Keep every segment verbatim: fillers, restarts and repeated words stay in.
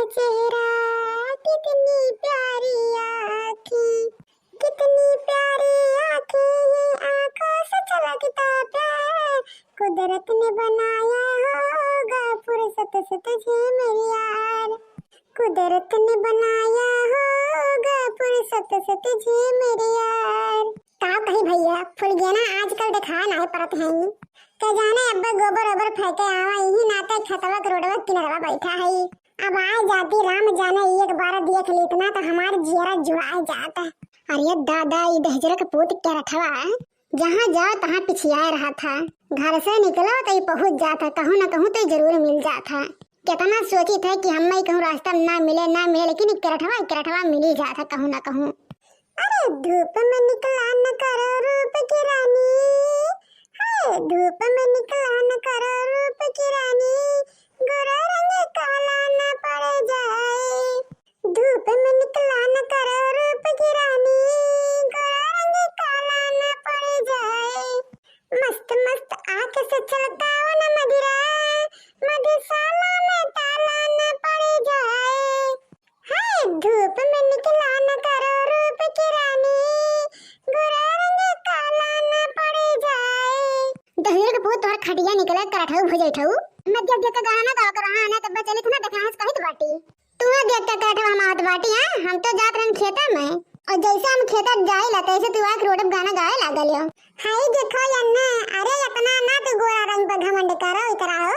चेहरा, कितनी प्यारी आँखें, कितनी प्यारी आँखें, ये आँखों से छलकता प्यार। कुदरत ने बनाया होगा फुर्सत से तुझे मेरे यार, कुदरत ने बनाया होगा फुर्सत से तुझे मेरे यार। का कही भइया, फुलगेना आजकल देखाए नाहीं परत हैं। का जाने अब्बे गोबर ओबर फेंके आवा, इही नाते खेतवा के रोडवा किनरवा बैठा है। अब आए जाती राम जाने, एक बार देख लेतना तो हमार जियरा जुड़ाए जात। अरे दादा, ई दहिजरा के पूत करठवा, जहाँ जाओ तहाँ पिछियाए रहत है। घर से निकलो तो ई पहुँच जात है, कहूँ ना कहूँ तो ई जरूर मिल जात है। केतना सोचित है कि हम्मे कहूँ रास्ता में ना मिले, ना मिले, लेकिन ई करठवा, ई करठवा मिली जात है कहूँ ना कहूँ। अरे धूप में निकला न करो रूप की रानी, हाय धूप में निकला न करो रूप की रानी, गोरा रंग काला न पड़ जाए। धूप में निकला न करो रूप की रानी, गोरा रंग काला न पड़ जाए। मस्त मस्त आँख से छलकाओ न मदिरा, मधुशाला में ताला न पड़ जाए। हाय धूप में निकला न करो रूप की रानी, गोरा रंग काला न पड़ जाए। दहिजरा के पूत तोहर खटिया निकले करठऊ भुजैठऊ। मैं देख देख के गाना गावा करो, हाँ, नहीं तब चलित ना देखना है कहित बाटी। तू देख के करठवा हम आवत बाटी, हाँ? हम तो जात रहन खेता में। और जैसे हम खेता जाइला, तैसे तू आके रोड पे गाना गावे लागल हो। हाय देखो यन्ने, अरे इतना ना तू गोरा रंग पे घमंड करो, इतरा हो।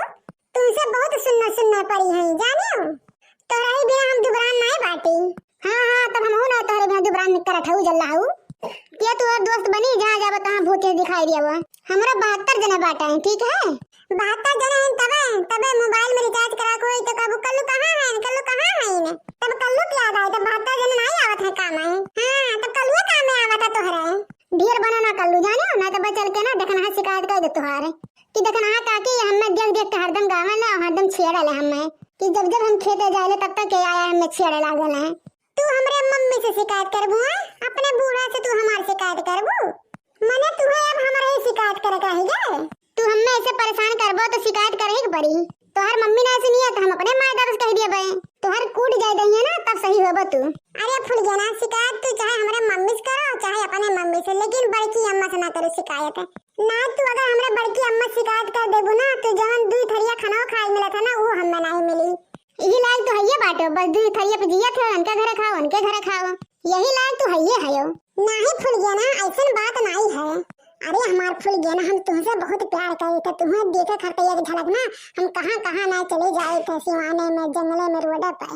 तुमसे बहुत सुन्नर सुन्नर परी हैं, जानियो। तोहरे बिना हम दुबरान नाय बाटी। हाँ, हाँ, तब हमहू ना तोहरे बिना दुबरान करठऊ जल्ला हऊ। के तू और दोस्त बनी, जहाँ जाबो तहाँ भूत दिखाई दियाबो। हमरा बहत्तर जने बाटे हैं, ठीक है? बहत्तर जने हैं तबे, तबे मोबाइल में रिचार्ज करा के होई तो कहबू, "कल्लू कहाँ है, कल्लू कहाँ है?" तब कल्लू के याद आए, तब बहत्तर जने नाहीं आवत है काम आए। हाँ, तब कल्लुए काम में आवत है तोहरे। ढेर बनो ना कल्लू, जाने हो ना, तब चल के ना देखना है शिकायत कर दे तोहारे कि देखना है काकी, ये हमें देख देख के हरदम गावे ले और हरदम छेड़े ले हमें कि जब जब हम खेते जाए ले तब तक के आया हमें छेड़े लागल है। तू हमरे मम्मी से शिकायत करबू, हाँ? अपने बूढ़ा से तू हमार शिकायत करबू? मने तुहे अब हमरे ही शिकायत करे के रही गए? तू हमें ऐसे परेशान करबो तो शिकायत करे के पड़ी। तोहर मम्मी ना सुनिए तो हम अपने माई बाप से कह दिए बे। तोहर कूट जाए दहिए ना तब सही होबो तू। अरे फुलगेना, शिकायत तू चाहे हमरे मम्मी से करो चाहे अपने मम्मी से, लेकिन बड़की अम्मा से ना करो शिकायत। ना तू अगर हमरे बड़की अम्मा से शिकायत कर देबू ना तो जवन दुई थरिया खाना खाए मिलत है ना वो हमें नहीं मिली। यही लायक तो हइये बाटो, बस दुई थरिया पे जियत हो, उनके घरे खाओ, उनके घरे खाओ, यही लायक तो हइये हयो। नाही फुलगेना, ऐसन बात नाही है। अरे हमार फुलगेना, हम तुहसे बहुत प्यार करे थे, तुहें देखे खातिर एक झलक ना हम कहाँ कहाँ ना चले जाए थे, सिवाने में, जंगले में, रोडे पे।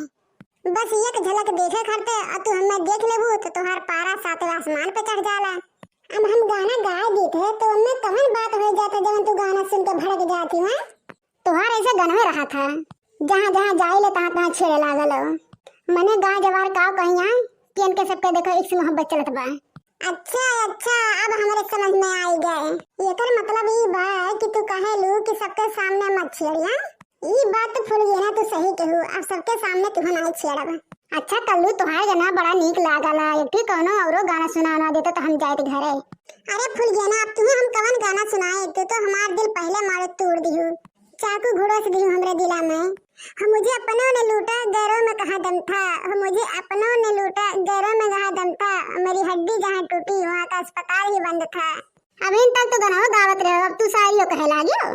बस एक झलक देखे खातिर और तू हमें देख लेबू तो तोहार पारा सातवें आसमान पे चढ़ जाला। अब हम गाना गाए देते हैं तो उनमें कवन बात हो जाता जब तू गाना सुन के भड़क जाती है? तोहार ऐसे गनवे रहा था, जहाँ जहाँ जाइले तहाँ तहाँ छेड़े लागल हो। मने गाँव जवार का कहिया कि इनके सबके देखो इश्क मोहब्बत चलत बा। अच्छा अच्छा, अब हमरे समझ में आई गए। एकर मतलब ई बा कि तू कहेलू कि सबके सामने मत छेड़िया। ई बात तो फुलगेना तू सही कहू, अब सबके सामने तुहे नहीं छेड़ब। अच्छा कल्लू, तोहार गाना बड़ा नीक लागल है, एक ठे कौनो औरो गाना सुना उना देते तो हम जाइत घरे। अरे फुलगेना, अब तुहे हम कवन गाना सुनाए, तू तो हमार दिल पहले मारे तोड़ दिहू। चाकू घुड़ोस दिहू हमरे दिला में। हो मुझे अपनों ने लूटा, गैरों में कहाँ दम था। हो मुझे अपनों ने लूटा, गैरों में कहाँ दम था। मेरी हड्डी जहाँ टूटी, वहाँ का अस्पताल ही बंद था। अबहिन तक तो गनवा गावत रहो, अब तू शायरियो कहे लागियो।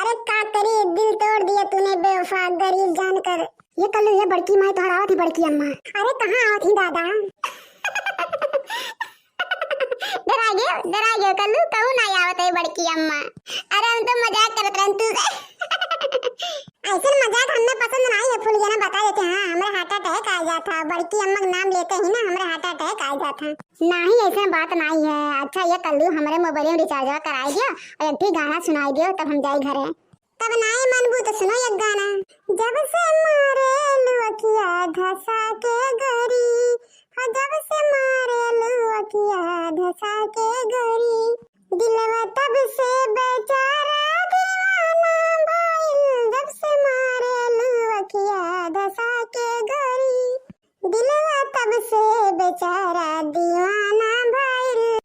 अरे का करी, दिल तोड़ दिया तूने बेवफा, गरीब जानकर। ये कल्लू, ये बड़की माई तोहर आवत ही, बड़की अम्मा। अरे कहाँ आवत ही दादा? डरा गयो, डरा गयो कल्लू, कहूँ ना आवत है बड़की अम्मा। अरे हम तो मजाक करत रहन तू से। ऐसन मजाक हमें पसंद नहीं है फुलगेना, बता देते हैं, हमरा heart attack आ जाता, बड़की अम्मा का नाम लेते ही ना हमरा heart attack आ जाता। नहीं, ऐसे बात नहीं है। अच्छा ये कल्लू, हमरे मोबाइल में रिचार्जवा कराई दियो और एक ठे गाना सुनाई दियो, तब हम जाई घरे। तब नाई मनबू तो सुनो एक गाना। जब से मारे लुअकिया धसा के गोरी, हो जब से मारे लुअकिया धसा के गोरी, दिलवा तब से बेचारा दीवाना भइल। जब से मारे लुअकिया धसा के गोरी, दिलवा तब से बेचारा दीवाना भइल।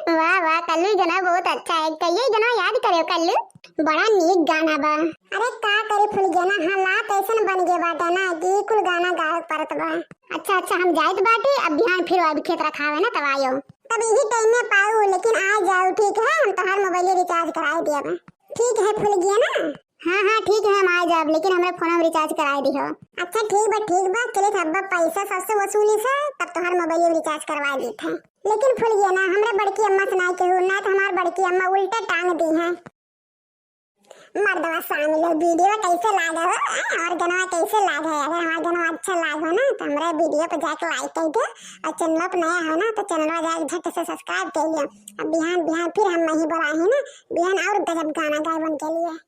वाह वाह कल्लू, ई गाना बहुत अच्छा है, कहिए ई गाना याद करियो कल्लू, बड़ा नीक गाना बा। अरे का करे फुलगेना, हालात अइसन बन गए बाटे ना कि कुल गाना गावे के परत बा। अच्छा, अच्छा, हम जाइत बाटी, अब बिहान फिर अब खेत रखावे ना, तब आयो। तब यही टाइम में पाऊ, लेकिन आ जाओ, ठीक है? हम तोहार मोबाइल रिचार्ज कराए दिया बा। ठीक है फुलगिया ना? हाँ, हाँ, ठीक है, हम आ जाब, लेकिन हमरे फोन में रिचार्ज कराए दिहो। अच्छा, ठीक बा, ठीक बा, चलित हब्बा पैसा सबसे वसूली से, तब तोहार मोबाइल रिचार्ज करवा देत है। लेकिन फुलगिया ना, हमरे बड़की अम्मा से ना कहू, ना तो हमार बड़की अम्मा उल्टे टांग दी है। मर्दवा सामी लोग, वीडियो कैसे लागे हो? आ, और गनवा कैसे लागे? अगर हमार गनवा अच्छा लागे हो ना, तो हमरे वीडियो पे जाके लाइक कर दो, और चैनल पे नया हो ना, तो चैनल जाके झट से सब्सक्राइब कर लियो। अब बिहान बिहान फिर हम नहीं बोलाई ना, बिहान और गजब गाना गायबन के लिए।